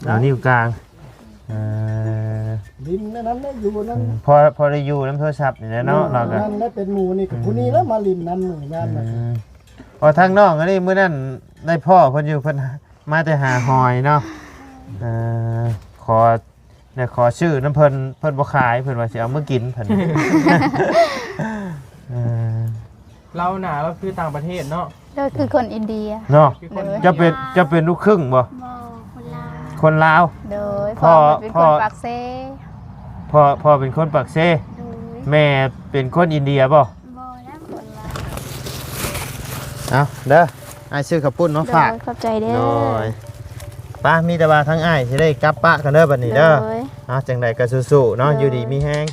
ເອົານິ້ວກາງ ເອີ ຫຼິ້ນໃນນັ້ນແຫຼະ ຢູ່ນັ້ນ ອືມ ພໍ ພໍໄດ້ຢູ່ນຳໂທລະສັບນີ້ແຫຼະເນາະ ອືມ ເຮົາກໍ ນັ້ນແຫຼະ ເປັນໝູ່ນີ້ກໍ ອືມ ຜູ້ນີ້ແຫຼະມາຫຼິ້ນນຳມື້ງານ ອືມ ເພາະທາງນ້ອງອັນນີ້ ມື້ນັ້ນໄດ້ພໍ້ເພິ່ນຢູ່ ເພິ່ນມາແຕ່ຫາຫອຍເນາະ ເອີ ຂໍ ແລ້ວຂໍຊື້ນຳເພິ່ນ ເພິ່ນບໍ່ຂາຍ ເພິ່ນວ່າຊິເອົາມາກິນ ເພິ່ນ ເອີ ລາວໜ້າລາວຄືຕ່າງປະເທດເນາະ ລາວຄືຄົນອິນເດຍເນາະ ຄືຄົນ ໂດຍ ເຈົ້າເປັນ ເຈົ້າເປັນລູກຄຶ່ງບໍ່? ບໍ່ ຄົນລາວ ຄົນລາວ ໂດຍ ພໍ່ ພໍ່ເປັນຄົນປາກເຊ ພໍ່ ພໍ່ເປັນຄົນປາກເຊ ໂດຍ ແມ່ເປັນຄົນອິນເດຍບໍ່? ບໍ່ແລ້ວຄົນລາວ ເອົາເດີ ອ້າຍຊື້ເຂົ້າປຸ້ນມາຝາກ ໂດຍ ຂອບໃຈເດີ ໂດຍ ປະ ມີແຕ່ວ່າທາງອ້າຍຊິໄດ້ກັບປະກັນເດີບັດນີ້ເດີ ໂດຍ ເອົາ ຈັ່ງໃດກໍສູ້ໆເນາະ ໂດຍ ຢູ່ດີມີແຮງ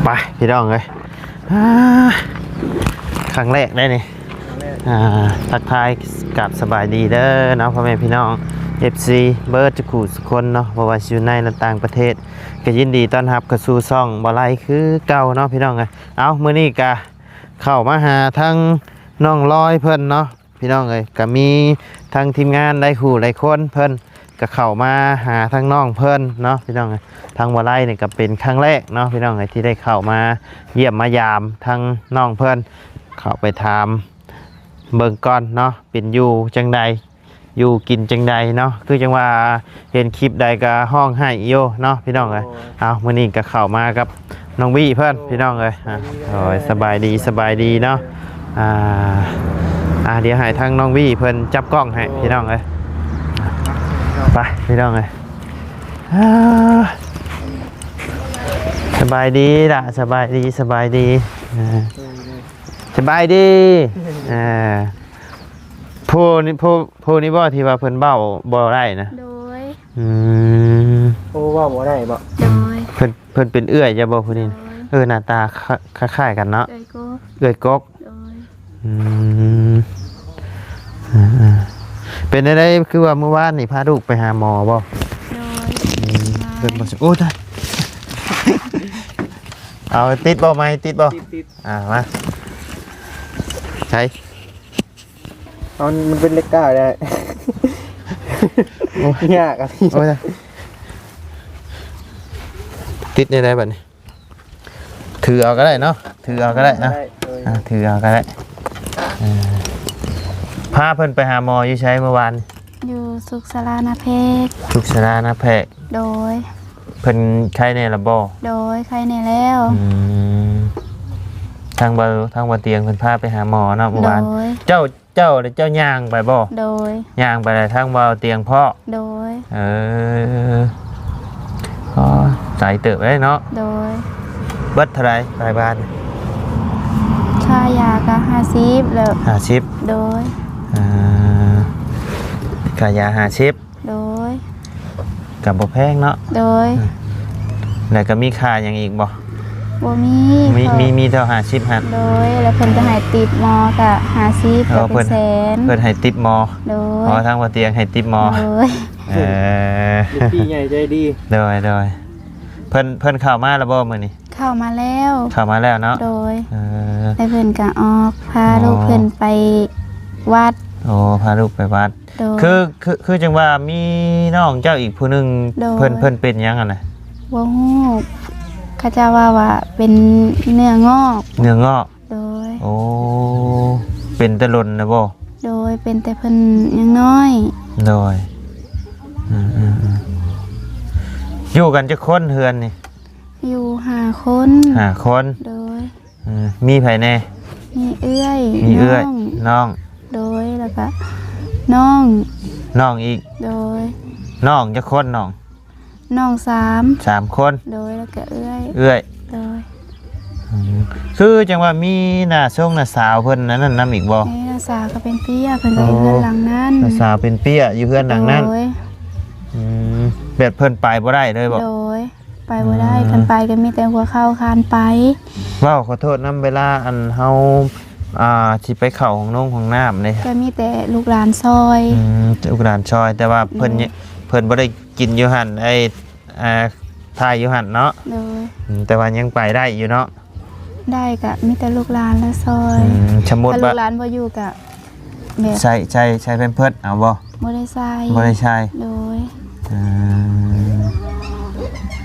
ໄປພີ່ນ້ອງເອີຍ ອ່າ ຄັ້ງແລກໄດ໋ນີ້ ຄັ້ງແລກ ອ່າ ທັກທາຍ ກາບສະບາຍດີເດີເນາະ ພໍ່ແມ່ພີ່ນ້ອງ ເອັຟຊີ ເບິດທຸກຜູ້ທຸກຄົນເນາະ ບໍ່ວ່າຊິຢູ່ໃນ ແລະ ຕ່າງປະເທດ ກໍຍິນດີຕ້ອນຮັບເຂົ້າສູ່ຊ່ອງບໍ່ໄລຄືເກົ່າເນາະ ພີ່ນ້ອງເອີຍ ເອົາ ມື້ນີ້ກະເຂົ້າມາຫາທາງນ້ອງລອຍເພິ່ນເນາະ ພີ່ນ້ອງເອີຍ ກໍມີທັງທີມງານຫຼາຍຜູ້ຫຼາຍຄົນ ເພິ່ນກໍເຂົ້າມາຫາທາງນ້ອງເພິ່ນເນາະ ພີ່ນ້ອງເອີຍ ທາງບໍ່ໄລນີ້ກໍເປັນຄັ້ງແລກເນາະ ພີ່ນ້ອງເອີຍ ທີ່ໄດ້ເຂົ້າມາຢ້ຽມມາຢາມທາງນ້ອງເພິ່ນ ເຂົ້າໄປຖາມເບິ່ງກ່ອນເນາະ ເປັນຢູ່ຈັ່ງໃດ ຢູ່ກິນຈັ່ງໃດເນາະ ຄືຈັ່ງວ່າເຫັນຄລິບໃດກໍຮ້ອງໄຫ້ຢູ່ເນາະ ພີ່ນ້ອງເອີຍ ໂອ້ຍ ເອົາ ມື້ນີ້ກໍເຂົ້າມາກັບນ້ອງວີເພິ່ນ ໂອ້ຍ ພີ່ນ້ອງເອີຍ ໂດຍ ສະບາຍດີ ສະບາຍດີເນາະ ອ່າ ອ່າ ດຽວໃຫ້ທາງນ້ອງວີເພິ່ນຈັບກ້ອງໃຫ້ ໂອ້ຍ ພີ່ນ້ອງເອີຍ ໄປ ພີ່ນ້ອງເອີຍ ອ່າ ສະບາຍດີລະ ສະບາຍດີ ສະບາຍດີ ອ່າ ສະບາຍດີ ອ່າ ຜູ້ນີ້ ຜູ້ ຜູ້ນີ້ບໍ່ທີ່ວ່າເພິ່ນເວົ້າບໍ່ໄດ້ນະ? ໂດຍ ອືມ ໂອ້ ເວົ້າບໍ່ໄດ້ບໍ່? ໂດຍ ເພິ່ນ ເພິ່ນເປັນເອື້ອຍເຈົ້າບໍ່ຜູ້ນີ້? ໂດຍ ເອີ ໜ້າຕາຄ້າຍໆກັນເນາະ ເອື້ອຍກົກ ເອື້ອຍກົກ ໂດຍ ອືມ ເປັນແນວໃດ ຄືວ່າມື້ວານນີ້ພາລູກໄປຫາໝໍບໍ່? ໂດຍ ອືມ ເພິ່ນບໍ່ ໂອ້ ຕາຍ ເອົາ ຕິດບໍ່ ໄມຕິດບໍ່? ຕິດໆ ອ່າ ມາ ໃສ່ ເອົາ ມັນເປັນເຫຼັກກ້າວໄດ້ ໂອ້ຍ ຍາກອະ ໂອ້ຍ ຕິດແນວໃດບັດນີ້? ຖືເອົາກໍໄດ້ເນາະ ຖືເອົາກໍໄດ້ນະ ໄດ້ ໂດຍ ອ່າ ຖືເອົາກໍໄດ້ ເອີ ພາເພິ່ນໄປຫາໝໍຢູ່ໃສມື້ວານ? ຢູ່ສຸກສາລານາແພກ ສຸກສາລານາແພກ ໂດຍ ເພິ່ນໄຄແດ່ລະບໍ່? ໂດຍ ໄຄແດ່ແລ້ວ ອືມ ທາງເບົາ ທາງເບົາຕຽງເພິ່ນພາໄປຫາໝໍເນາະມື້ວານ ໂດຍ ເຈົ້າ ເຈົ້າ ເຈົ້າຍ່າງໄປບໍ່? ໂດຍ ຍ່າງໄປແລ້ວທາງເບົາຕຽງເພາະ ໂດຍ ເອີ ອໍ ໄກເຕີບເດ້ເນາະ ໂດຍ ເບິດເທົ່າໃດໄປບ້ານ? ຄ່າຢາກໍຫ້າສິບແລ້ວ ຫ້າສິບ ໂດຍ ອ່າ ຄ່າຢາຫ້າສິບ ໂດຍ ກໍບໍ່ແພງເນາະ ໂດຍ ອືມ ແລ້ວກໍມີຄ່າຫຍັງອີກບໍ່? ບໍ່ມີ ມີ ເຂົາ ມີ ມີເທົ່າຫ້າສິບຫັ້ນ ໂດຍ ແລ້ວເພິ່ນກໍໃຫ້ຕິບໝໍກໍຫ້າສິບ ເອີ ກໍເປັນແສນ ເພິ່ນໃຫ້ຕິບໝໍ ໂດຍ ອໍ ທາງບໍ່ຕຽງໃຫ້ຕິບໝໍ ໂດຍ ເອີ ເອັຟຊີໃຫຍ່ໃຈດີ ໂດຍ ໂດຍ ເພິ່ນ ເພິ່ນເຂົ້າມາແລ້ວບໍ່ມື້ນີ້? ເຂົ້າມາແລ້ວ ເຂົ້າມາແລ້ວເນາະ ໂດຍ ເອີ ແລ້ວເພິ່ນກໍອອກ ພາລູກເພິ່ນໄປວັດ ອໍ ອໍ ພາລູກໄປວັດ ໂດຍ ຄື ຄື ຄືຈັ່ງວ່າມີນ້ອງເຈົ້າອີກຜູ້ໜຶ່ງ ໂດຍ ເພິ່ນ ເພິ່ນເປັນຫຍັງຫັ້ນນະ? ບໍ່ຮູ້ ເຂົາເຈົ້າວ່າ ວ່າເປັນເນື້ອງອກ ເນື້ອງອກ ໂດຍ ໂອ້ ເປັນແຕ່ດົນແລ້ວບໍ່? ໂດຍ ເປັນແຕ່ເພິ່ນຍັງນ້ອຍ ໂດຍ ອືມໆໆ ຢູ່ກັນຈັກຄົນເຮືອນນີ້? ຢູ່ຫ້າຄົນ ຫ້າຄົນ ໂດຍ ເອີ ມີໃຜແດ່? ມີເອື້ອຍ ມີເອື້ອຍ ນ້ອງ ນ້ອງ ໂດຍ ແລ້ວກະນ້ອງ ນ້ອງອີກ ໂດຍ ນ້ອງຈັກຄົນນ້ອງ? ນ້ອງສາມ ສາມຄົນ ໂດຍ ແລ້ວກະເອື້ອຍ ເອື້ອຍ ໂດຍ ອືມ ຄືຈັ່ງວ່າມີນ້າຊົງນ້າສາວເພິ່ນອັນນັ້ນນຳອີກບໍ່? ເອີ ນ້າສາວກໍເປັນເປ້ຍ ເພິ່ນກໍຢູ່ເຮືອນຫຼັງນັ້ນ ໂອ້ ນ້າສາວເປັນເປ້ຍຢູ່ເຮືອນຫຼັງນັ້ນ ໂດຍ ອືມ ແບບເພິ່ນໄປບໍ່ໄດ້ເລີຍບໍ່? ໂດຍ ໄປບໍ່ໄດ້ ອືມ ຄັນໄປກໍມີແຕ່ຫົວເຂົ່າຄານໄປ ເວົ້າຂໍໂທດນຳ ເວລາອັນເຮົາ ອ່າ ຊິໄປເຂົ້າຫ້ອງນົງຫ້ອງນ້ຳເດ້ ກໍມີແຕ່ລູກຫຼານຊ່ອຍ ອືມ ລູກຫຼານຊ່ອຍ ແຕ່ວ່າເພິ່ນ ໂດຍ ເພິ່ນບໍ່ໄດ້ກິນຢູ່ຫັ້ນ ໄອ້ ອ່າ ຖ່າຍຢູ່ຫັ້ນເນາະ. ໂດຍ. ອືມ ແຕ່ວ່າຍັງໄປໄດ້ຢູ່ເນາະ. ໄດ້ ກະມີແຕ່ລູກຫຼານລະຊ່ອຍ. ອືມ ສົມມຸດ ຖ້າລູກຫຼານບໍ່ຢູ່ກະແບບ ໃສ່ ໃສ່ ໃສ່ແພມເພີດເອົາບໍ່? ບໍ່ໄດ້ໃສ່. ບໍ່ໄດ້ໃສ່. ໂດຍ. ອືມ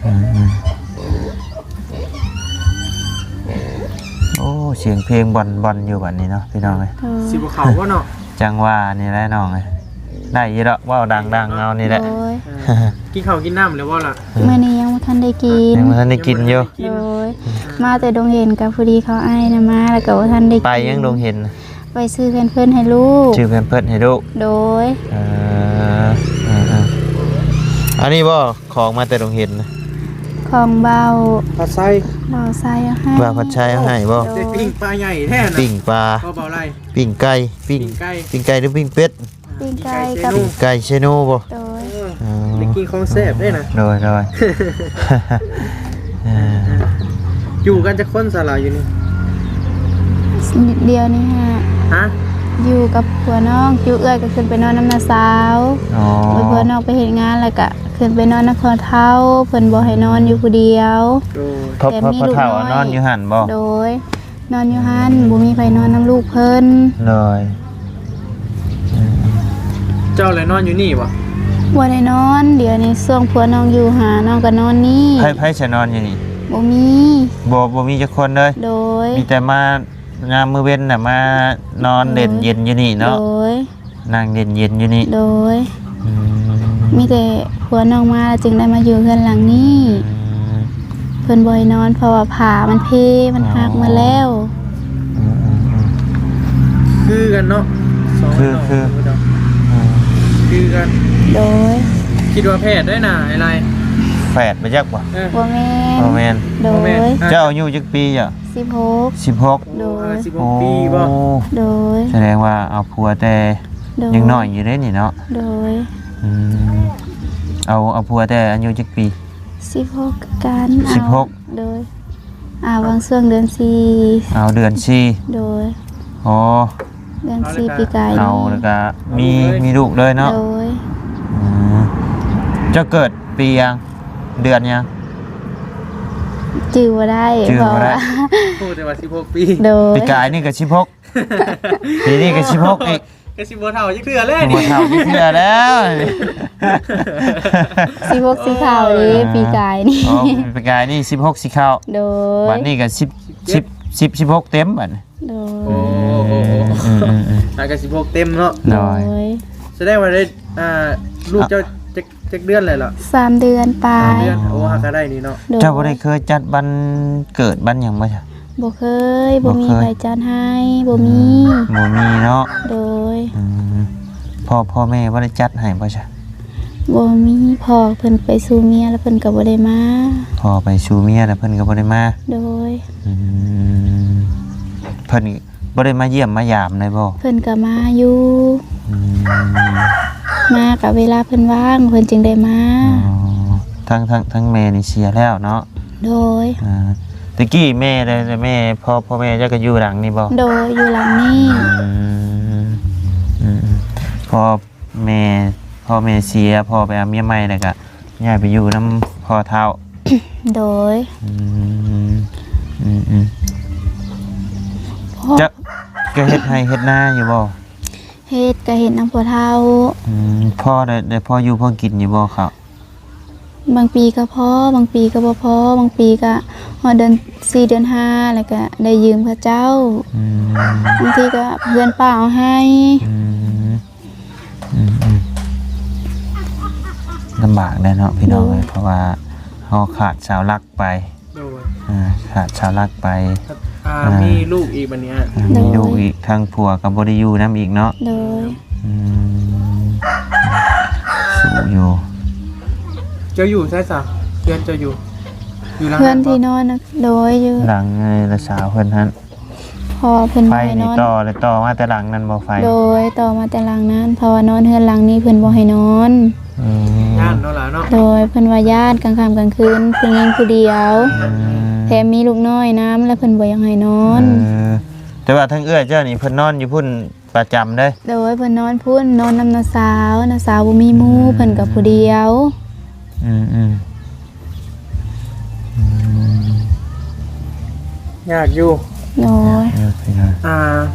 ອືມ ອືມ ໂອ້ ສຽງເພງບ່ອນໆ ຢູ່ບັດນີ້ເນາະ ພີ່ນ້ອງເອີຍ. ໂດຍ. ຊິບໍ່ເຂົ້າບໍ່ເນາະ? ຈັ່ງວ່ານີ້ແຫຼະນ້ອງເອີຍ ໄດ້ຢູ່ດອກ ເວົ້າດັງໆ ເອົານີ້ແຫຼະ. ໂດຍ. ອ່າ ກິນເຂົ້າກິນນ້ຳແລ້ວບໍ່ລະ? ມື້ນີ້ຍັງບໍ່ທັນໄດ້ກິນ. ຍັງບໍ່ທັນໄດ້ກິນຢູ່. ໂດຍ. ມາແຕ່ດົງເຫັນ ກໍພໍດີເຂົາອ້າຍນະມາ ແລ້ວກໍບໍ່ທັນໄດ້ກິນ. ໄປຫຍັງດົງເຫັນ? ໄປຊື້ແພມເພີດໃຫ້ລູກ. ຊື້ແພມເພີດໃຫ້ລູກ. ໂດຍ. ເອີ ເອີ ເອີ ອັນນີ້ບໍ່ ຂອງມາແຕ່ດົງເຫັນນະ? ຂອງບ່າວ ພັດໄຊ. ບ່າວໄຊເອົາໃຫ້. ບ່າວພັດໄຊເອົາໃຫ້ບໍ່? ໂດຍ. ໄດ້ປີ້ງປາໃຫຍ່ແທ້ນະ. ປີ້ງປາ. ບໍ່ ບ່າວໄລ. ປີ້ງໄກ່. ປີ້ງ ປີ້ງໄກ່. ປີ້ງໄກ່ ຫຼື ປີ້ງເປັດ? ປີ້ງໄກ່ກັບ ປີ້ງໄກ່ເຊໂນບໍ່? ໂດຍ. ເອີ ອໍ ໄດ້ກິນຂອງແຊບເດ້ນະ. ໂດຍ ໂດຍ. ເອີ ຢູ່ກັນຈັກຄົນຊະລະຢູ່ນີ້? ດຽວນີ້ຫະ? ຮະ? ຢູ່ກັບຜົວນ້ອງ. ຢູ່ເອື້ອຍກໍຂຶ້ນໄປນອນນຳນ້າສາວ. ອໍ ເພາະວ່ານ້ອງໄປເຮັດງານ ແລ້ວກໍຂຶ້ນໄປນອນນຳພໍ່ເຖົ້າ. ເພິ່ນບໍ່ໃຫ້ນອນຢູ່ຜູ້ດຽວ. ໂດຍ. ແຕ່ມີລູກນ້ອຍ. ພໍ່ເຖົ້ານອນຢູ່ຫັ້ນບໍ່? ໂດຍ. ນອອນຢູ່ຫັ້ນ ບໍ່ມີໃຜນອນນຳລູກເພິ່ນ. ໂດຍ. ເຈົ້າແຫຼະນອນຢູ່ນີ້ບໍ່? ບໍ່ໄດ້ນອນ. ດຽວນີ້ຊ່ວງຜົວນ້ອງຢູ່ຫາ ນ້ອງກໍນອນນີ້. ໃຜ ໃຜຈະນອນຢູ່ນີ້? ບໍ່ມີ. ບໍ່ ບໍ່ມີຈັກຄົນເລີຍ? ໂດຍ. ມີແຕ່ມາ ຍາມມື້ເວັນນະ ມານອນ ໂດຍ ຫຼິ້ນເຢັນຢູ່ນີ້ເນາະ. ໂດຍ. ນັ່ງເຢັນໆ ຢູ່ນີ້. ໂດຍ. ອືມ ມີແຕ່ຜົວນ້ອງມາແລ້ວຈຶ່ງໄດ້ມາຢູ່ເຮືອນຫຼັງນີ້. ອືມ ເພິ່ນບໍ່ໃຫ້ນອນ ເພາະວ່າຜ້າມັນເພ ມັນຫັກໝົດແລ້ວ. ອໍ ອືມໆໆ ຄືກັນເນາະ ສອງ ຄື ຄື ເນາະ ຄືກັນ. ໂດຍ. ຄິດວ່າແຝດໄດ໋ນະ ອ້າຍໄລ. ແຝດບໍ່ຈັກບໍ່? ເອີ ບໍ່ແມ່ນ. ບໍ່ແມ່ນ. ໂດຍ. ບໍ່ແມ່ນ. ອ່າ ເຈົ້າອາຍຸຈັກປີເຈົ້າ? ສິບຫົກ. ສິບຫົກ. ໂດຍ. ໂອ້ ສິບຫົກປີບໍ່? ໂດຍ. ສະແດງວ່າເອົາຜົວແຕ່ ໂດຍ ຍັງນ້ອຍຢູ່ເດ້ນີ້ເນາະ. ໂດຍ. ອືມ ເອົາ ເອົາຜົວແຕ່ອາຍຸຈັກປີ? ສິບຫົກຄືກັນ. ສິບຫົກ. ໂດຍ. ອ່າ ຫວ່າງຊ່ວງເດືອນສີ່. ເອົາເດືອນສີ່. ໂດຍ. ອໍ ເດືອນສີ່ປີກາຍ. ເອົາແລ້ວກະມີ ມີລູກເລີຍເນາະ. ໂດຍ. ອືມ ເຈົ້າເກີດປີຫຍັງ? ເດືອນຫຍັງ? ຈື່ບໍ່ໄດ້. ຈື່ບໍ່ໄດ້. ເພາະວ່າ ຮູ້ແຕ່ວ່າສິບຫົກປີ. ໂດຍ. ປີກາຍນີ້ກໍສິບຫົກ ປີນີ້ກໍສິບຫົກອີກ. ກໍຊິບໍ່ເຖົ້າຈັກເທື່ອແລ້ວນີ້. ບໍ່ເຖົ້າຈັກເທື່ອແລ້ວ. ສິບຫົກຊິເຂົ້າເດ້ ອໍ ປີກາຍນີ້. ອໍ ປີກາຍນີ້ສິບຫົກຊິເຂົ້າ. ໂດຍ. ບັດນີ້ກໍສິບ ສິບ ສິບ ສິບຫົກເຕັມບັດນີ້. ໂດຍ. ໂອ້ ໂອ້ ໂອ້ ອືມໆໆ ອ່າ ກໍສິບຫົກເຕັມເນາະ. ໂດຍ. ໂດຍ. ສະແດງວ່າໄດ້ ອ່າ ລູກເຈົ້າຈັກ ຈັກເດືອນແລ້ວລະ? ສາມເດືອນປາຍ. ສາມເດືອນ. ອໍ ໂອ້ ຫາກະໄດ້ນີ້ເນາະ. ໂດຍ. ເຈົ້າບໍ່ໄດ້ເຄີຍຈັດວັນເກີດວັນຫຍັງບໍ່? ບໍ່ເຄີຍ. ບໍ່ ບໍ່ເຄີຍ ບໍ່ມີໃຜຈັດໃຫ້. ບໍ່ມີ. ອືມ ບໍ່ມີເນາະ. ໂດຍ. ອືມ ພໍ່ ພໍ່ແມ່ບໍ່ໄດ້ຈັດໃຫ້ບໍ່ຊະ? ບໍ່ມີ. ພໍ່ເພິ່ນໄປສູ່ເມຍແລ້ວເພິ່ນກໍບໍ່ໄດ້ມາ. ພໍ່ໄປສູ່ເມຍແລ້ວເພິ່ນກໍບໍ່ໄດ້ມາ. ໂດຍ. ອືມ ເພິ່ນ ບໍ່ໄດ້ມາຢ້ຽມມາຢາມໄດ້ບໍ່? ເພິ່ນກໍມາຢູ່. ອືມ ມາກໍເວລາເພິ່ນວ່າງເພິ່ນຈຶ່ງໄດ້ມາ. ອໍ ທັງ ທັງ ທັງແມ່ນີ້ເສຍແລ້ວເນາະ? ໂດຍ. ອ່າ ແຕ່ກີ້ແມ່ໄດ້ ແມ່ ພໍ່ ພໍ່ແມ່ເຈົ້າກໍຢູ່ຫຼັງນີ້ບໍ່? ໂດຍ ຢູ່ຫຼັງນີ້. ອືມ ອືມ ພໍແມ່ ພໍ່ແມ່ເສຍ ພໍ່ໄປເອົາເມຍໃໝ່ ແລ້ວກໍຍ້າຍໄປຢູ່ນຳພໍ່ເຖົ້າ. ໂດຍ. ອືມ ອືມ ອືມ ເຈົ້າກໍເຮັດໄຮ່ເຮັດນາຢູ່ບໍ່? ເຮັດ ກໍເຮັດນຳພໍ່ເຖົ້າ. ອືມ ພໍໄດ້ ໄດ້ພໍຢູ່ພໍກິນຢູ່ບໍ່ເຂົ້າ? ບາງປີກໍພໍ ບາງປີກໍບໍ່ພໍ ບາງປີກໍຮອດເດືອນສີ່ເດືອນຫ້າ ແລ້ວກໍໄດ້ຢືມເຂົາເຈົ້າ. ອືມ ບາງທີກໍເພື່ອນປ້າເອົາໃຫ້. ອືມ ອືມ ອືມ ລຳບາກແດ່ເນາະພີ່ນ້ອງເອີຍ. ໂດຍ. ເພາະວ່າເຮົາຂາດເສົາຫຼັກໄປ. ໂດຍ. ອ່າ ຂາດເສົາຫຼັກໄປ. ອ່າ ອ່າ ມີລູກອີກບັດນີ້. ອ່າ ໂດຍ. ມີລູກອີກ ທາງຜົວກໍບໍ່ໄດ້ຢູ່ນຳອີກເນາະ. ໂດຍ. ອືມ ສູ້ຢູ່. ເຈົ້າຢູ່ໃສຊະ? ເຮືອນເຈົ້າຢູ່ ຢູ່ຫຼັງ ເຮືອນທີ່ນອນນະ? ໂດຍ ຢູ່ຫຼັງໄອ້ລະສາວເພິ່ນຫັ້ນ. ເພາະວ່າເພິ່ນ ໄຟນີ້ ບໍ່ໃຫ້ນອນ ຕໍ່ ຕໍ່ມາແຕ່ຫຼັງນັ້ນບໍ່ໄຟ? ໂດຍ ຕໍ່ມາແຕ່ຫຼັງນັ້ນ ເພາະວ່ານອນເຮືອນຫຼັງນີ້ເພິ່ນບໍ່ໃຫ້ນອນ. ອືມ ຢ້ານເນາະຫຼາເນາະ. ໂດຍ ເພິ່ນວ່າຢ້ານ ກາງຄ່ຳກາງຄືນ ຜູ້ຍິງຜູ້ດຽວ. ອືມ ແຖມມີລູກນ້ອຍນຳ ແລ້ວເພິ່ນບໍ່ຢາກໃຫ້ນອນ. ເອີ ແຕ່ວ່າທາງເອື້ອຍເຈົ້ານີ້ເພິ່ນນອນຢູ່ພຸ້ນ ປະຈຳເດ້. ໂດຍ ເພິ່ນນອນພຸ້ນ ນອນນຳນ້າສາວ ນ້າສາວບໍ່ມີໝູ່. ອືມ ເພິ່ນກໍຜູ້ດຽວ. ອືມ ອືມ ອືມ ຍາກຢູ່ ໂດຍ ຍາກຢູ່ພີ່ນ້ອງ ອ່າ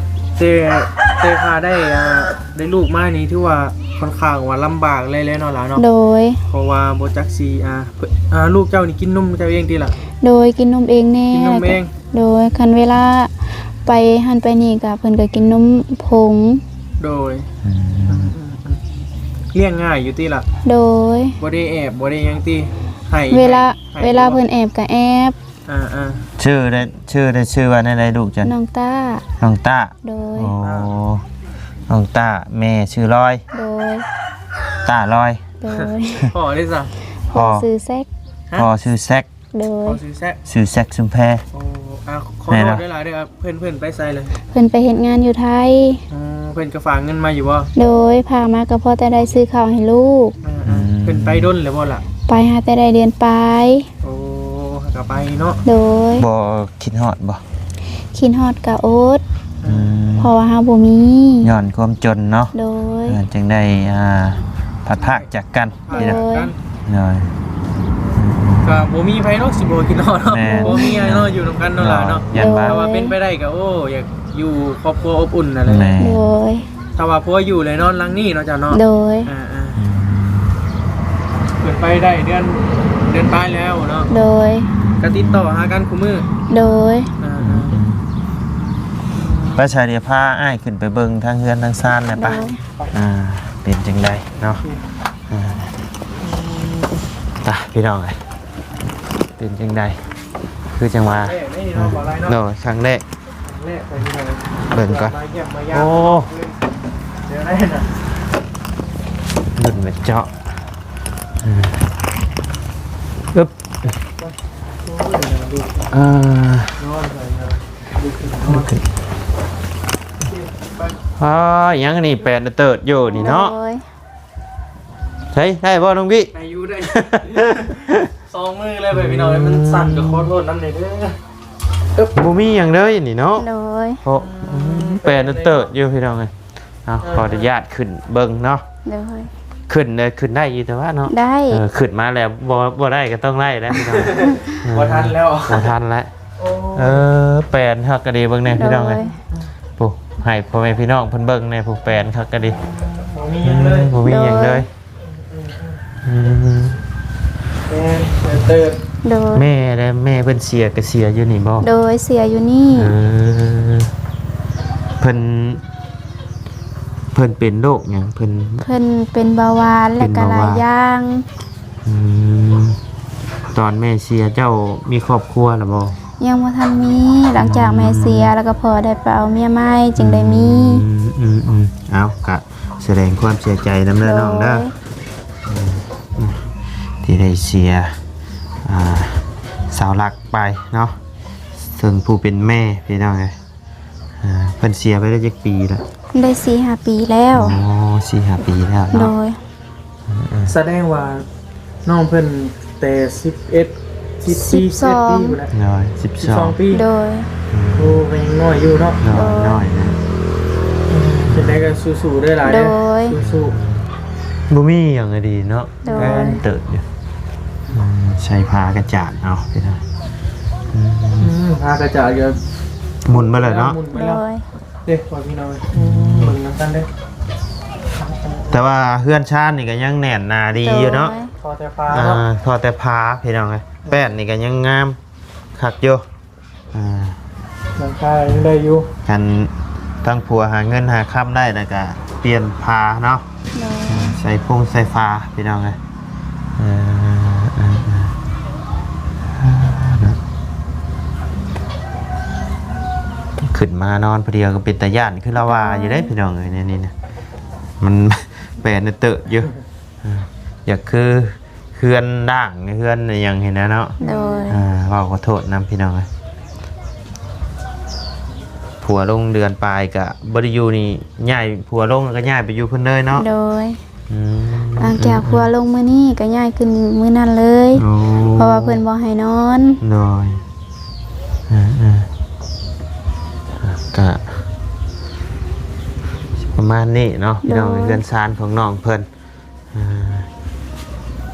ແຕ່ ແຕ່ຖ້າໄດ້ ອ່າ ໄດ້ລູກມານີ້ ຖືວ່າຄ່ອນຂ້າງວ່າລຳບາກເລີຍແຫຼະເນາະຫຼານເນາະ ໂດຍ ເພາະວ່າບໍ່ຈັກຊິ ອ່າ ເພິ່ນ ອ່າ ລູກເຈົ້ານີ້ກິນນົມເຈົ້າເອງຕິລະ? ໂດຍ ກິນນົມເອງແດ່ ກິນນົມເອງ ໂດຍ ຄັນເວລາໄປຫັ້ນໄປນີ້ກະເພິ່ນກະກິນນົມຜົງ ໂດຍ ອືມ ອືມ ອືມ ອືມ ລ້ຽງງ່າຍຢູ່ຕິລະ? ໂດຍ ບໍ່ໄດ້ແອບ ບໍ່ໄດ້ຫຍັງຕິ? ໃຫ້ ເວລາ ໃຫ້ ໃຫ້ ເວລາເພິ່ນແອບກະແອບ ອ່າໆ ຊື່ໄດ້ ຊື່ໄດ້ ຊື່ວ່າແນວໃດລູກເຈົ້າ? ນ້ອງຕ້າ ນ້ອງຕ້າ ໂດຍ ໂອ້ ນ້ອງຕ້າ ແມ່ຊື່ລອຍ ໂດຍ ຕ້າລອຍ ໂດຍ ພໍ່ເດ້ຊະ? ພໍ່ ພໍ່ຊື່ແຊັກ ຮະ? ພໍ່ຊື່ແຊັກ ໂດຍ ພໍ່ຊື່ແຊັກ ຊື່ແຊັກຊຸມແພ ໂອ້ ອ່າ ຂໍໂທດຫຼາຍໆເດີ ເພິ່ນ ເພິ່ນໄປໃສລະ? ເພິ່ນໄປເຮັດງານຢູ່ໄທ ອືມ ເພິ່ນກໍຝາກເງິນມາຢູ່ບໍ່? ໂດຍ ຝາກມາກໍພໍແຕ່ໄດ້ຊື້ເຂົ້າໃຫ້ລູກ ອ່າໆ ອືມ ເພິ່ນໄປດົນແລ້ວບໍ່ລະ? ໄປຫາແຕ່ໄດ້ເດືອນປາຍ ໂອ້ ຫາກໍໄປເນາະ ໂດຍ ບໍ່ຄິດຮອດບໍ່? ຄິດຮອດກໍອົດ ອືມ ເພາະວ່າເຮົາບໍ່ມີ ຍ້ອນຄວາມຈົນເນາະ ໂດຍ ເອີ ຈຶ່ງໄດ້ ອ່າ ພັດພາກຈາກກັນ ໂດຍ ໂດຍ ກໍບໍ່ມີໃຜເນາະ ຊິບໍ່ຄິດຮອດເນາະ ແມ່ນ ບໍ່ມີຫຍັງເນາະ ຢູ່ນຳກັນເນາະຫຼານເນາະ ຢ້ານວ່າ ໂດຍ ຖ້າວ່າເປັນໄປໄດ້ກໍ ໂອ້ ຢາກຢູ່ຄອບຄົວອົບອຸ່ນນັ້ນແຫຼະ ແມ່ນ ໂດຍ ຖ້າວ່າຜົວຢູ່ແລ້ວນອນຫຼັງນີ້ເນາະເຈົ້າເນາະ ໂດຍ ອ່າໆ ອືມ ເພິ່ນໄປໄດ້ເດືອນ ເດືອນປາຍແລ້ວເນາະ ໂດຍ ກໍຕິດຕໍ່ຫາກັນຄູ່ມື້ ໂດຍ ອ່າໆ ອືມ ໄປຊະ ດຽວພາອ້າຍຂຶ້ນໄປເບິ່ງທາງເຮືອນທາງຊານແດ່ປະ ໂດຍ ອ່າ ເປັນຈັ່ງໃດເນາະ ອ່າ ຕາ ພີ່ນ້ອງເອີຍ ເປັນຈັ່ງໃດ ຄືຈັ່ງວ່າ ເອີ ໂດຍ ຄັ້ງແລກ ເບິ່ງກ່ອນ ໂອ້ ລຸ້ນແມ່ນເຈາະ ອືມ ອຶບ ອ່າ ອ່າ ຫຍັງນີ້ ແປນເຕີດຢູ່ນີ້ເນາະ ໂດຍ ໃຊ້ໄດ້ບໍ່ນ້ອງວິ? ໄດ້ຢູ່ ໄດ້ຢູ່ ສອງມືເລີຍ ພີ່ນ້ອງເອີຍ ມັນສັ່ນກໍຂໍໂທດນຳແດ່ເດີ ບໍ່ມີຫຍັງເລີຍນີ້ເນາະ ໂດຍ ເພາະ ອືມ ແປນເຕີດຢູ່ພີ່ນ້ອງເອີຍ ເອົາ ເອີ ຂໍອະນຸຍາດຂຶ້ນເບິ່ງເນາະ ໂດຍ ຂຶ້ນເລີຍ ຂຶ້ນໄດ້ຢູ່ແຕ່ວ່າເນາະ ໄດ້ ເອີ ຂຶ້ນມາແລ້ວ ບໍ່ ບໍ່ໄດ້ກໍຕ້ອງໄດ້ແລ້ວພີ່ນ້ອງ ບໍ່ທັນແລ້ວ ບໍ່ທັນແລ້ວ ໂອ້ ເອີ ແປນຄັກກະດີ ເບິ່ງແດ່ພີ່ນ້ອງເອີຍ ໂດຍ ຜູ້ ໃຫ້ພໍ່ແມ່ພີ່ນ້ອງເພິ່ນເບິ່ງແດ່ ຜູ້ ແປນຄັກກະດີ ບໍ່ມີຫຍັງເລີຍ ບໍ່ມີຫຍັງເລີຍ ໂດຍ ອືມ ແມ່ນ ແມ່ນເຕີບ ໂດຍ ແມ່ແລະ ແມ່ເພິ່ນເສຍກະເສຍຢູ່ນີ້ບໍ່? ໂດຍ ເສຍຢູ່ນີ້ ເອີ ເພິ່ນ ເພິ່ນເປັນໂລກຫຍັງ? ເພິ່ນ ເພິ່ນເປັນເບົາຫວານ ເປັນເບົາຫວານ ແລ້ວກໍຫຼາຍຢ່າງ ອືມ ຕອນແມ່ເສຍເຈົ້າມີຄອບຄົວແລ້ວບໍ່? ຍັງບໍ່ທັນມີ ຫຼັງຈາກແມ່ເສຍ ອືມ ແລ້ວກໍພໍ່ໄດ້ໄປເອົາເມຍໃໝ່ ຈຶ່ງໄດ້ມີ ອືມ ອືມ ເອົາ ກະ ສະແດງຄວາມເສຍໃຈນຳເດີນ້ອງເດີ ໂດຍ ອືມ ທີ່ໄດ້ເສຍ ອ່າ ສາວຫຼັກໄປເນາະ ເຊິ່ງຜູ້ເປັນແມ່ພີ່ນ້ອງເອີຍ ອ່າ ເພິ່ນເສຍໄປໄດ້ຈັກປີລະ? ໄດ້ສີ່ຫ້າປີແລ້ວ ອໍ ສີ່ຫ້າປີແລ້ວເນາະ ໂດຍ ອືມ ສະແດງວ່ານ້ອງເພິ່ນແຕ່ສິບເອັດ ສິບ ສິບສອງ ສິບເອັດປີພຸ້ນແຫຼະ ໂດຍ ສິບສອງ ສິບສອງປີ ໂດຍ ອືມ ໂອ້ ກໍຍັງນ້ອຍຢູ່ເນາະ ໂດຍ ນ້ອຍ ນ້ອຍນະ ອືມ ຈັ່ງໃດກໍສູ້ໆເດີຫຼານເດີ ໂດຍ ສູ້ໆ ບໍ່ມີຫຍັງກໍດີເນາະ ໂດຍ ແມ່ນເຕີບຢູ່ ອືມ ໃສ່ຜ້າກະຈາດເອົາພີ່ນ້ອງ ອືມ ອືມ ຜ້າກະຈາດກໍໝຸ່ນມາແລ້ວເນາະ ໝຸ່ນມາແລ້ວ ໂດຍ ເດ້ ພໍ່ພີ່ນ້ອງ ອືມ ເບິ່ງນຳກັນເດ້ ແຕ່ວ່າເຮືອນຊານນີ້ກໍຍັງແໜ້ນໜາດີຢູ່ເນາະ ໂດຍ ພໍແຕ່ຝາ ອ່າ ເນາະ ພໍແຕ່ຝາພີ່ນ້ອງເອີຍ ແປ້ນນີ້ກໍຍັງງາມຄັກຢູ່ ອ່າ ຫຼັງຄາຍັງໄດ້ຢູ່ ຄັນທາງຜົວຫາເງິນຫາຄຳໄດ້ແລ້ວກໍປ່ຽນຝາເນາະ ໂດຍ ອ່າ ໃສ່ຟົງໃສ່ຝາພີ່ນ້ອງເອີຍ ເອີ ເອີ ເອີ ເນາະ ຂຶ້ນມານອນຜູ້ດຽວກໍເປັນຕາຢ້ານ ຄືລາວວ່າຢູ່ເດ້ ໂດຍ ພີ່ນ້ອງເອີຍ ໃນນີ້ນະ ມັນແປນເຕີບຢູ່ ອ່າ ຢາກຄືເຮືອນຮ້າງ ເຮືອນອີ່ຫຍັງຫັ້ນນະເນາະ ໂດຍ ອ່າ ເວົ້າຂໍໂທດນຳພີ່ນ້ອງເອີຍ ຜົວລົງເດືອນປາຍກະບໍ່ໄດ້ຢູ່ນີ້ ຍ້າຍ ຜົວລົງແລ້ວກໍຍ້າຍໄປຢູ່ເພິ່ນເລີຍເນາະ ໂດຍ ອືມ ຫຼັງຈາກຜົວລົງມື້ນີ້ກໍຍ້າຍຂຶ້ນມື້ນັ້ນເລີຍ ໂອ້ ເພາະວ່າເພິ່ນບໍ່ໃຫ້ນອນ ໂດຍ ອ່າໆ ກະປະມານນີ້ເນາະ ພີ່ນ້ອງ ໂດຍ ເຮືອນຊານຂອງນ້ອງເພິ່ນ ອ່າ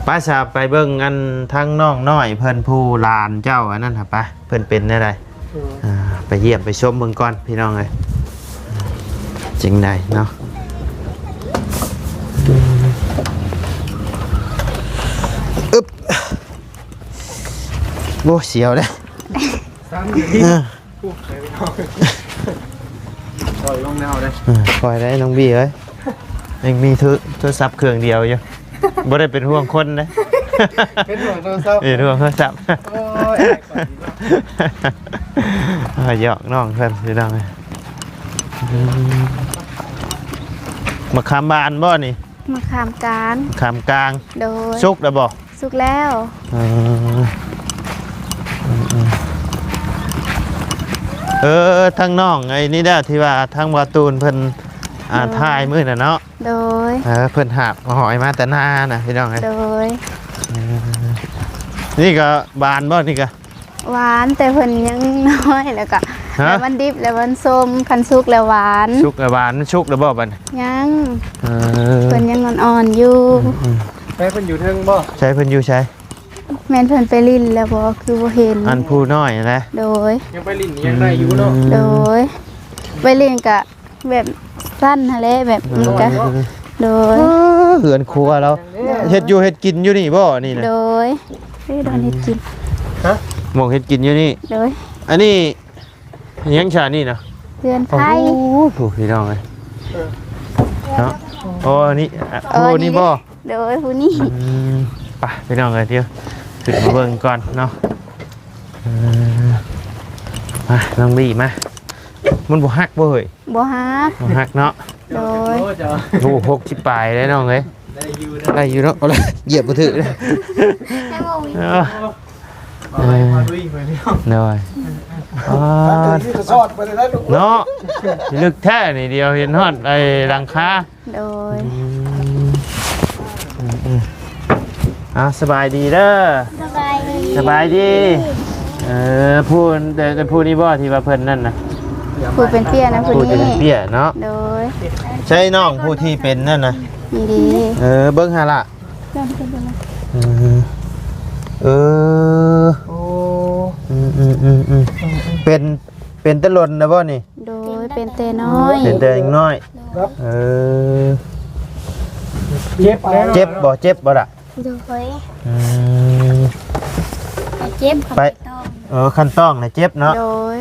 ໄປຊະ ໄປເບິ່ງອັນທາງນ້ອງນ້ອຍເພິ່ນ ຜູ້ຫຼານເຈົ້າອັນນັ້ນຫາ ໄປ ເພິ່ນເປັນແນວໃດ ອ່າ ໄປຢ້ຽມໄປຊົມເບິ່ງກ່ອນພີ່ນ້ອງເອີຍ ຈັ່ງໃດເນາະ. ອຶບ ໂອ້ ສຽວເດ້ ເອີ ປ່ອຍລົງແນວເດ້ ເອີ ປ່ອຍໄດ້ນ້ອງບີເອີຍ ຍັງມີໂທ ໂທລະສັບເຄື່ອງດຽວຢູ່ ບໍ່ໄດ້ເປັນຫ່ວງຄົນເດ້ ເປັນຫ່ວງໂທລະສັບ ເປັນຫ່ວງໂທລະສັບ ໂອ້ຍ ອ່າ ຢອກນ້ອງເພິ່ນພີ່ນ້ອງເອີຍ. ອືມ ມະຂາມຫວານບໍ່ນີ້? ມະຂາມກາງ ມະຂາມກາງ ໂດຍ ສຸກແລ້ວບໍ່? ສຸກແລ້ວ ເອີ ເອີ ທາງນ້ອງໄອ້ນີ້ເດ້ ທີ່ວ່າທາງບ່າວຕູນເພິ່ນ ອ່າ ໂດຍ ຖ່າຍມື້ນັ້ນເນາະ ໂດຍ ເອີ ເພິ່ນຫາບຫອຍມາແຕ່ນານະພີ່ນ້ອງເອີຍ ໂດຍ ເອີ ນີ້ກໍຫວານບໍ່ນີ້ກໍ? ຫວານ ແຕ່ເພິ່ນຍັງນ້ອຍ ແລ້ວກໍ ຮະ? ແລ້ວມັນດິບ ແລ້ວມັນສົ້ມ ຄັນສຸກແລ້ວຫວານ ສຸກແລ້ວຫວານ ມັນສຸກແລ້ວບໍ່ບັດນີ້? ຍັງ ເອີ ເພິ່ນຍັງອ່ອນໆຢູ່ ອືມໆ ໃຊ້ເພິ່ນຢູ່ເທິງບໍ່? ໃຊ້ເພິ່ນຢູ່ໃສ? ແມ່ນເພິ່ນໄປຫຼິ້ນແລ້ວບໍ່ ຄືບໍ່ເຫັນ ອັນຜູ້ນ້ອຍນະ? ໂດຍ ຍັງໄປຫຼິ້ນຍັງໄດ້ຢູ່ເນາະ ອືມ ໂດຍ ໄປຫຼິ້ນກະ ແບບສັ້ນຫັ້ນແຫຼະ ແບບນີ້ກະ ເອີ ໂດຍ ເອີ ເຮືອນຄົວລາວ ໂດຍ ເຮັດຢູ່ເຮັດກິນຢູ່ນີ້ບໍ່ນີ້ນະ? ໂດຍ ເອີ ດອນເຮັດກິນ ຮະ? ໝ່ອງເຮັດກິນຢູ່ນີ້ ໂດຍ ອັນນີ້ຫຍັງຊະນີ້ນະ? ເຮືອນໄຟ ໂອ້ໂຫ ພີ່ນ້ອງເອີຍ ເອີ ເນາະ ໂອ້ ນີ້ ເອີ ໂອ້ ນີ້ ນີ້ບໍ່? ໂດຍ ຜູ້ນີ້ ອືມ ໄປພີ່ນ້ອງເອີຍ ດຽວຂຶ້ນມາເບິ່ງກ່ອນເນາະ ເອີ ມາ ນ້ອງບີມາ ມັນບໍ່ຫັກບໍ່ເຮີ້ຍ? ບໍ່ຫັກ ບໍ່ຫັກເນາະ ໂດຍ ໂອ້ ຫົກສິບປາຍເດ້ນ້ອງເອີຍ ໄດ້ຢູ່ເນາະ ໄດ້ຢູ່ເນາະ ເອົາລະ ຢຽບບໍ່ຖືກເດີ ເອີ ເອີ ໂດຍ ອ່າ ເນາະ ລຶກແທ້ນີ້ ດຽວເຫັນຮອດໄອ້ຫຼັງຄາ ໂດຍ ອືມ ອືມໆ ອ່າ ສະບາຍດີເດີ ສະບາຍດີ ສະບາຍດີ ເອີ ຜູ້ ແຕ່ ແຕ່ຜູ້ນີ້ບໍ່ທີ່ວ່າເພິ່ນນັ້ນນະ ຜູ້ເປັນເປ້ຍນະ ຜູ້ນີ້ ຜູ້ທີ່ເປັນເປ້ຍເນາະ ໂດຍ ໃຊ່ນ້ອງຜູ້ທີ່ເປັນນັ້ນນະ ນີ້ເດ້ ເອີ ເບິ່ງຫາລະ ເອີ ເອີ ໂອ້ ອືມໆ ເປັນ ເປັນແຕ່ດົນແລ້ວບໍ່ນີ້? ໂດຍ ເປັນແຕ່ນ້ອຍ ເປັນແຕ່ຍັງນ້ອຍ ເອີ ເຈັບແລ້ວ ເຈັບບໍ່ ເຈັບບໍ່ລະ? ໂດຍ ອືມ ເຈັບ ໄປ ເອີ ຄັນຕ້ອງນະເຈັບເນາະ ໂດຍ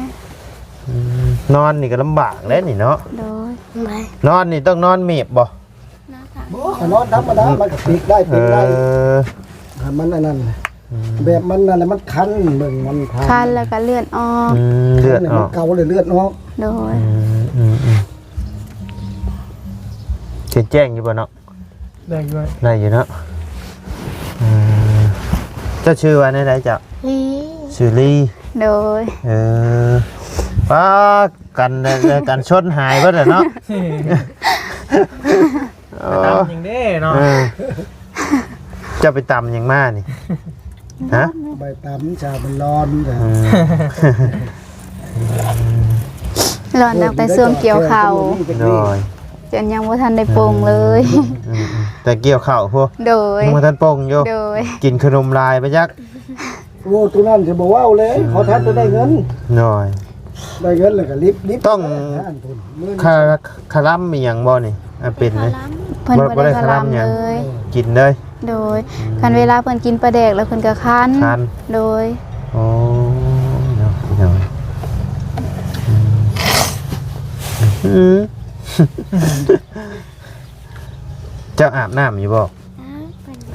ອືມ ນອນນີ້ກໍລຳບາກແລ້ວນີ້ເນາະ ໂດຍ ນອນນີ້ຕ້ອງນອນເມບບໍ່? ບໍ່ ຂ້ອຍນອນທຳມະດາ ມັນກໍປິກໄດ້ ເອີ ປິກໄດ້ ໃຫ້ມັນອັນນັ້ນ ອືມ ແບບມັນນັ້ນແຫຼະ ມັນຄັນ ເບິ່ງມັນຄັນ ຄັນແລ້ວກໍເລືອດອອກ ອືມ ເລືອດອອກ ມັນເກົາແລ້ວເລືອດອອກ ໂດຍ ອືມໆໆ ເຫັນແຈ້ງຢູ່ບໍ່ເນາະ? ໄດ້ຢູ່ ໄດ້ຢູ່ເນາະ ເອີ ເຈົ້າຊື່ວ່າແນວໃດເຈົ້າ? ລີ ຊື່ລີ ໂດຍ ເອີ ປ້າ ກັນ ກັນຊົນຫາຍເບິດແລ້ວເນາະ ເອີ ຕຳຫຍັງເດ້ເນາະ ເອີ ເຈົ້າໄປຕຳຫຍັງມານີ້? ຮະ ໄປຕຳຊາມັນຮ້ອນ ອືມ ຮ້ອນຕັ້ງແຕ່ຊ່ວງກ່ຽວເຂົ້າ ໂດຍ ຈົນຍັງບໍ່ທັນໄດ້ປົ່ງເລີຍ ອືມໆ ແຕ່ກ່ຽວເຂົ້າພຸ້ນ ໂດຍ ຍັງບໍ່ທັນປົ່ງຢູ່ ໂດຍ ກິນຂະໜົມຫຼາຍໄປຈັກ ໂອ້ ໂຕນັ້ນຊິບໍ່ເວົ້າເລີຍ ຂໍທັນແຕ່ໄດ້ເງິນ ໂດຍ ໄດ້ເງິນແລ້ວກໍລິບໆ ຕ້ອງ ອັນພຸ້ນ ຄາ ຄາລຳອີ່ຫຍັງບໍ່ນີ້? ອ່າ ເປັນເດ້ ເພິ່ນບໍ່ ບໍ່ໄດ້ ບໍ່ໄດ້ຄາລຳຫຍັງ ຄາລຳເລີຍ ກິນເລີຍ ໂດຍ ອືມ ຄັນເວລາເພິ່ນກິນປາແດກແລ້ວເພິ່ນກໍຄັນ ຄັນ ໂດຍ ໂອ້ ເນາະ ພີ່ນ້ອງ ອືມ ເຈົ້າອາບນ້ຳຢູ່ບໍ່? ອາບ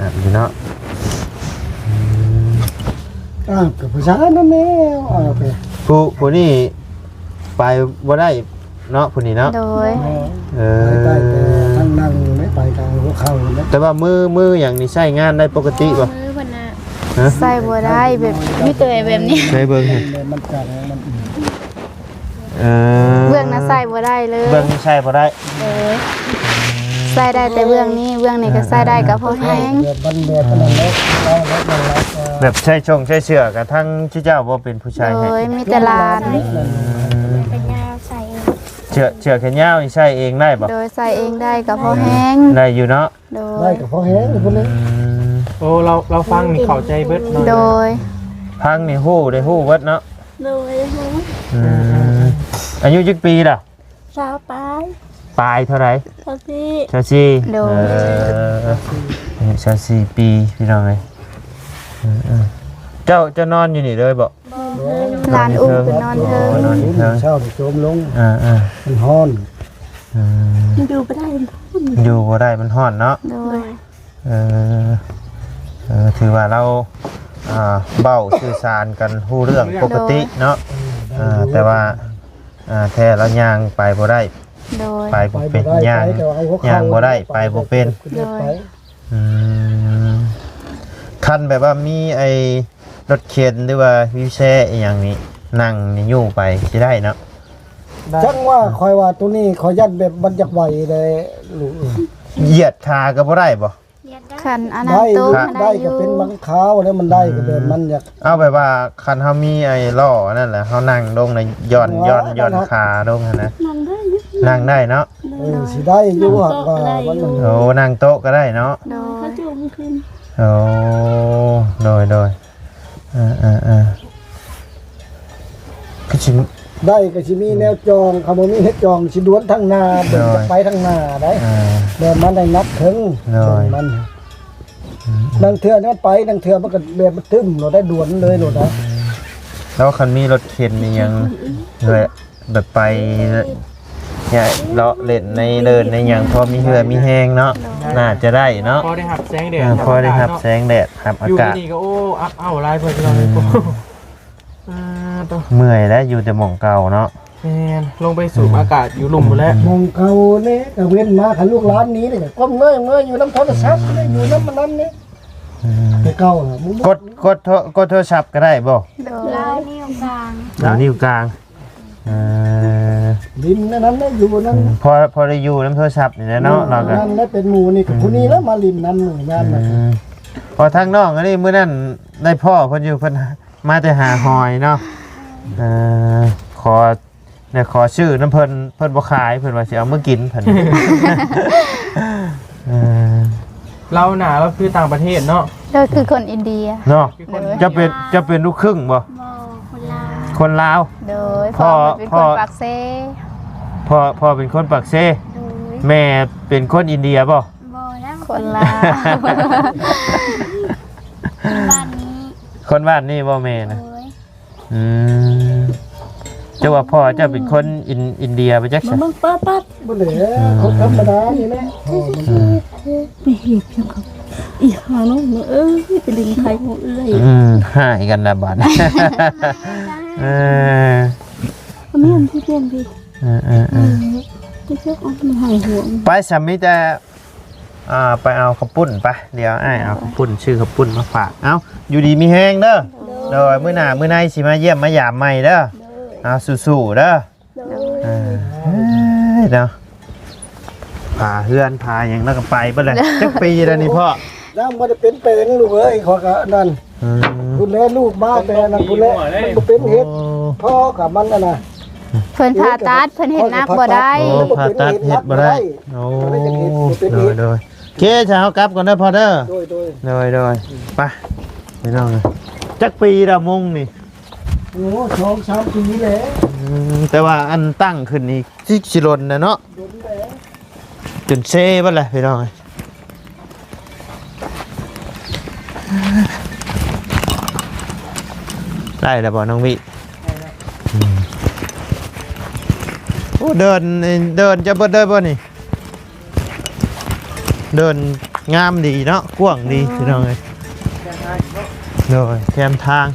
ອາບຢູ່ເນາະ ອືມ ອາບກັບຜູ້ຊາຍນັ້ນແຫຼະ ອາບໄປ ຜູ້ ຜູ້ນີ້ໄປບໍ່ໄດ້ເນາະ ຜູ້ນີ້ເນາະ ໂດຍ ເອີ ໄປໄດ້ແຕ່ທາງນັ່ງ ໄປທາງຫົວເຂົ່າ ແຕ່ວ່າມື ມືຫຍັງນີ້ໃຊ້ງານໄດ້ປົກກະຕິບໍ່? ມືເພິ່ນນະ ຮະ? ໃຊ້ບໍ່ໄດ້ ແບບ ມີແຕ່ແບບນີ້ ໃຊ້ເບິ່ງ ມັນກໍ ມັນ ເອີ ເບື້ອງນະໃຊ້ບໍ່ໄດ້ເລີຍ ເບື້ອງນີ້ໃຊ້ບໍ່ໄດ້ ເອີ ໃຊ້ໄດ້ແຕ່ເບື້ອງນີ້ ເບື້ອງນີ້ກໍໃຊ້ໄດ້ກໍພໍແຮງ ແບບມັນແບບອັນນັ້ນແຫຼະ ເອົາແບບນັ້ນແຫຼະ ແບບໃຊ້ຊົງໃຊ້ເສື້ອກໍທັງເຈົ້າບໍ່ເປັນຜູ້ໃຊ້ໃຫ້ ໂດຍ ມີແຕ່ຫຼານ ອືມ ແຂນຍາວໃສ່ເອງ ເສື້ອ ເສື້ອແຂນຍາວນີ້ໃຊ້ເອງໄດ້ບໍ່? ໂດຍ ໃຊ້ເອງໄດ້ກໍພໍແຮງ ໄດ້ຢູ່ເນາະ ໂດຍ ໄດ້ກໍພໍແຮງພຸ້ນເລີຍ ອືມ ໂອ້ ລາວ ລາວຟັງນີ້ເຂົ້າໃຈເບິດເນາະ ໂດຍ ຟັງນີ້ຮູ້ ໄດ້ຮູ້ເບິດເນາະ ໂດຍ ອືມ ອາຍຸຈັກປີລະ? ຊາວປາຍ ປາຍເທົ່າໃດ? ຊາວສີ່ ຊາວສີ່ ໂດຍ ເອີ ຊາວສີ່ປີ ພີ່ນ້ອງເອີຍ ເອີໆ ເຈົ້າ ເຈົ້ານອນຢູ່ນີ້ເລີຍບໍ່? ບໍ່ ຫຼານອຸ້ມຂຶ້ນນອນເທິງ ອໍ ນອນຢູ່ເທິງ ເຊົ້ານີ້ໂຈມລົງ ເອີໆ ມັນຮ້ອນ ອືມ ຢູ່ບໍ່ໄດ້ ຢູ່ບໍ່ໄດ້ ມັນຮ້ອນເນາະ ໂດຍ ເອີ ເອີ ຖືວ່າລາວ ອ່າ ເວົ້າສື່ສານກັນຮູ້ເລື່ອງປົກກະຕິເນາະ ໂດຍ ອ່າ ແຕ່ວ່າ ອ່າ ແທ້ລາວຍ່າງໄປບໍ່ໄດ້ ໂດຍ ໄປບໍ່ເປັນ ໄປບໍ່ໄດ້ ຍ່າງ ໄປກໍເອົາຫົວເຂົ່າ ຍ່າງບໍ່ໄດ້ ໄປບໍ່ເປັນ ໂດຍ ອືມ ຄັນແບບວ່າມີໄອ້ລົດເຂັນ ຫຼືວ່າວີວແຊອີ່ຫຍັງນີ້ ນັ່ງນີ້ຍູ້ໄປຊິໄດ້ເນາະ ໄດ້ ຈັ່ງວ່າຂ້ອຍວ່າໂຕນີ້ຂ້ອຍຢ້ານແບບມັນຢາກໄຫວແດ່ລູກເອີຍ ຢຽດຂາກໍບໍ່ໄດ້ບໍ່? ຄັນອັນນັ້ນໂຕະ ໄດ້ ໄດ້ ໄດ້ຢູ່ ກໍເປັນບາງຄາວແລ້ວ ມັນໄດ້ ອືມ ກໍແບບມັນຢາກ ເອົາແບບວ່າຄັນເຮົາມີໄອ້ລໍ້ອັນນັ້ນແຫຼະ ເຮົານັ່ງລົງນະ ຢ່ອນ ອໍ ຢ່ອນ ຢ່ອນຂາລົງຫັ້ນນະ ນັ່ງໄດ້ຢູ່ ນັ່ງໄດ້ເນາະ ໂດຍ ເອີ ຊິໄດ້ຢູ່ ນັ່ງໂຕະກໍໄດ້ ວ່າມັນ ໂອ້ ນັ່ງໂຕະກໍໄດ້ເນາະ ໂດຍ ເຂົາຈຸ້ມຂຶ້ນ ໂອ້ ໂດຍ ໂດຍ ເອີໆໆ ຄືຊິ ໄດ້ກໍຊິມີແນວຈອງ ຄັນບໍ່ມີແນວຈອງຊິດວນທາງໜ້າ ໂດຍ ເບິ່ງຈະໄປທາງໜ້າໄດ໋ ເອີ ແບບມັນໄດ້ນັບເຖິງ ໂດຍ ເບິ່ງມັນ ອືມໆ ລາງເທື່ອມັນໄປ ລາງເທື່ອມັນກໍແບບມັນຕຶ້ມໂລດໄດ໋ ດວນເລີຍໂລດນະ ແລ້ວຄັນມີລົດເຂັນອີ່ຫຍັງ ແບບ ແບບໄປ ເລາະເຫຼັ້ນໃນເດີ່ນໃນຫຍັງ ພໍມີເຫື່ອມີແຮງເນາະ ໂດຍ ໜ້າຈະໄດ້ເນາະ ພໍໄດ້ຮັບແສງແດດ ເອີ ພໍໄດ້ຮັບແສງແດດ ຮັບອາກາດ ຢູ່ທີ່ນີ້ກໍ ໂອ້ ອັບເອົ້າຫຼາຍເພິ່ນ ອືມ ອ່າ ໂຕ ເມື່ອຍແລ້ວ ຢູ່ແຕ່ໝ່ອງເກົ່າເນາະ ແມ່ນ ລົງໄປສູບອາກາດຢູ່ລຸ່ມພຸ້ນແຫຼະ ອືມ ໝ່ອງເກົ່ານີ້ກະເວັ້ນມາ ຄັນລູກຫຼານນີ້ນີ້ກະກົ້ມເງີຍເງີຍຢູ່ນຳໂທລະສັບນີ້ ຢູ່ນຳອັນນັ້ນນີ້ ອືມ ແຕ່ເກົ່າລະ ກົດ ກົດໂທ ກົດໂທລະສັບກໍໄດ້ບໍ່? ໂດຍ ລາວນິ້ວກາງ ລາວນິ້ວກາງ ເອີ ຫຼິ້ນອັນນັ້ນແຫຼະ ຢູ່ອັນນັ້ນ ອືມ ພໍ ພໍໄດ້ຢູ່ນຳໂທລະສັບນີ້ແຫຼະເນາະ ອືມ ລາວກໍ ນັ້ນແຫຼະ ເປັນໝູ່ນີ້ກໍ ອືມ ຜູ້ນີ້ແຫຼະມາຫຼິ້ນນຳໝູ່ຍາມນັ້ນ ອືມ ພໍທາງນ້ອງອັນນີ້ ມື້ນັ້ນໄດ້ພໍ້ເພິ່ນຢູ່ ເພິ່ນມາແຕ່ຫາຫອຍເນາະ ເອີ ຂໍ ແລ້ວຂໍຊື້ນຳເພິ່ນ ເພິ່ນບໍ່ຂາຍ ເພິ່ນວ່າຊິເອົາມາກິນ ເພິ່ນ ເອີ ລາວໜ້າລາວຄືຕ່າງປະເທດເນາະ ລາວຄືຄົນອິນເດຍເນາະ ຄືຄົນອິນເດຍ ເຈົ້າເປັນ ເຈົ້າເປັນລູກຄຶ່ງບໍ່? ບໍ່ ຄົນລາວ ຄົນລາວ ໂດຍ ພໍ່ ພໍ່ເປັນຄົນປາກເຊ ພໍ່ ພໍ່ເປັນຄົນປາກເຊ ໂດຍ ແມ່ເປັນຄົນອິນເດຍບໍ່? ບໍ່ແລ້ວ ຄົນລາວ ຄົນບ້ານນີ້ ຄົນບ້ານນີ້ບໍ່ແມ່ນະ? ໂດຍ ອືມ ເຈົ້າວ່າພໍ່ເຈົ້າເປັນຄົນອິນ ອິນເດຍບໍ່ຈັກຊະ ເບິ່ງ ເປີດ ເປີດ ບໍ່ໄດ້ ອືມ ຄົນທຳມະດານີ້ແຫຼະ ອືມ ໄປເຮັດຫຍັງເຂົາ ອີ່ຫານ້ອງເອີຍ ໄປຫຼິ້ນໄຜຂອງເອື້ອຍ ອືມ ຮ້າຍກັນລະບາດ ເອີ ແມ່ນ ທີ່ປ່ຽນ ເອີ ເອີ ເອີ ໄປຊະ ມີແຕ່ ອ່າ ໄປເອົາເຂົ້າປຸ້ນໄປ ດຽວອ້າຍເອົາເຂົ້າປຸ້ນ ຊື້ເຂົ້າປຸ້ນມາຝາກ ເອົ້າ ຢູ່ດີມີແຮງເດີ ໂດຍ ໂດຍ ມື້ໜ້າມື້ໃນຊິມາຢ້ຽມມາຢາມໃໝ່ເດີ ໂດຍ ເອົາ ສູ້ໆເດີ ໂດຍ ເອີ ເນາະ ຝາເຮືອນຝາຫຍັງແລ້ວກໍໄປເບິດແຫຼະ ຈັກປີແລ້ວນີ້ພໍ່? ຍັງບໍ່ໄດ້ເປັນແປງລູກເອີຍ ຂ້ອຍກໍອັນນັ້ນ ອືມ ພຸ້ນແຫຼະ ລູກມາແຕ່ນັ້ນພຸ້ນແຫຼະ ມັນບໍ່ເປັນເຮັດ ໂອ້ ພໍກັບມັນຫັ້ນນະ ເພິ່ນຜ່າຕັດ ເພິ່ນເຮັດໜັກບໍ່ໄດ້ ໂອ້ ຜ່າຕັດເຮັດບໍ່ໄດ້ ໂອ້ ໂດຍ ໂດຍ ໂອເຄ ຊະ ເຮົາກັບກ່ອນເດີພໍ່ເດີ ໂດຍ ໂດຍ ໂດຍ ໂດຍ ໄປ ພີ່ນ້ອງເອີຍ ຈັກປີລະມຸງນີ້? ໂອ້ ສອງສາມປີແລ້ວ ອືມ ແຕ່ວ່າອັນຕັ້ງຂຶ້ນນີ້ຊິ ຊິດົນແລ້ວເນາະ ດົນແລ້ວ ຈົນເຊເບິດແຫຼະພີ່ນ້ອງເອີຍ ໄດ້ແລ້ວບໍ່ນ້ອງວິ? ໄດ້ແລ້ວ ອືມ ໂອ້ ເດີ່ນ ເດີ່ນຈະເບິດເລີຍບໍ່ນີ້? ເດີ່ນງາມດີເນາະ ກວ້າງດີ ພີ່ນ້ອງເອີຍ ໂດຍ ແຄມທາງ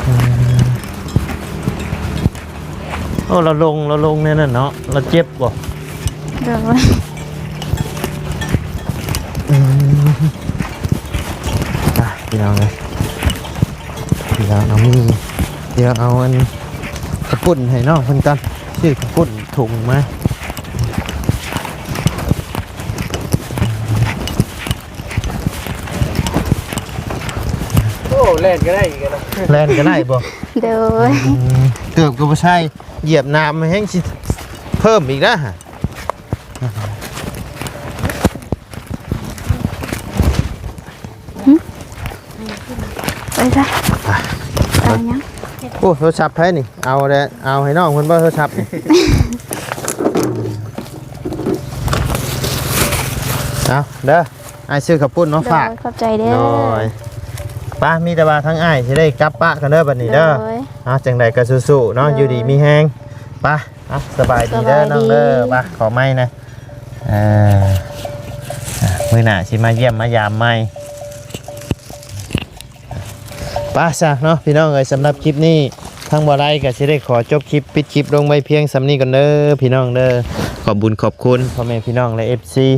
ອືມ ໂອ້ ລາວລົງ ລາວລົງແນວນັ້ນເນາະ ລາວເຈັບບໍ່? ໂດຍ ອືມ ໄປ ພີ່ນ້ອງເອີຍ ດຽວເອົາ ດຽວເອົາອັນ ເຂົ້າປຸ້ນໃຫ້ນ້ອງເພິ່ນກ່ອນ ຊື້ເຂົ້າປຸ້ນ ຖົງມາ ໂອ້ ແລ່ນກໍໄດ້ອີກແລ້ວ ແລ່ນກໍໄດ້ບໍ່? ໂດຍ ອືມ ເກີບກໍບໍ່ໃສ່ ຢຽບນ້ຳແຮງຊິເພີ່ມອີກນະ ໄປຊະ ໄປຫຍັງ? ໂອ້ ໂທລະສັບໃຜນີ້? ເອົາແຫຼະ ເອົາໃຫ້ນ້ອງເພິ່ນບໍ່ ໂທລະສັບນີ້? ເອົາເດີ ອ້າຍຊື້ເຂົ້າປຸ້ນມາຝາກ. ໂດຍ ຂອບໃຈເດີ. ໂດຍ ໄປ ມີແຕ່ວ່າທາງອ້າຍຊິໄດ້ກັບປະກັນເດີບັດນີ້ເດີ. ໂດຍ ເອົາ ຈັ່ງໃດກໍສູ້ໆເນາະ. ໂດຍ ຢູ່ດີມີແຮງ. ໄປ ເອົາ ສະບາຍດີເດີ ສະບາຍດີ ນ້ອງເດີ. ໄປ ຂໍໄມ້ນະ. ເອີ ມື້ໜ້າຊິມາຢ້ຽມມາຢາມໃໝ່. ໄປຊະເນາະພີ່ນ້ອງເອີຍ, ສຳລັບຄລິບນີ້ ທາງບໍ່ໄດ້ກໍຊິໄດ້ຂໍຈົບຄລິບ ປິດຄລິບລົງໄວ້ພຽງສ່ຳນີ້ກ່ອນເດີພີ່ນ້ອງເດີ. ຂອບບຸນຂອບຄຸນພໍ່ແມ່ພີ່ນ້ອງ ແລະ ເອັຟຊີ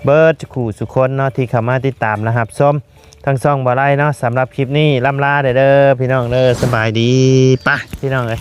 ເບິດສູ່ຜູ້ສູ່ຄົນເນາະ ທີ່ເຂົ້າມາຕິດຕາມ ແລະ ຮັບຊົມທາງຊ່ອງບໍ່ໄດ້ເນາະ. ສຳລັບຄລິບນີ້ ລ່ຳລາໄດ້ເດີພີ່ນ້ອງເດີ. ສະບາຍດີ. ໄປພີ່ນ້ອງເອີຍ.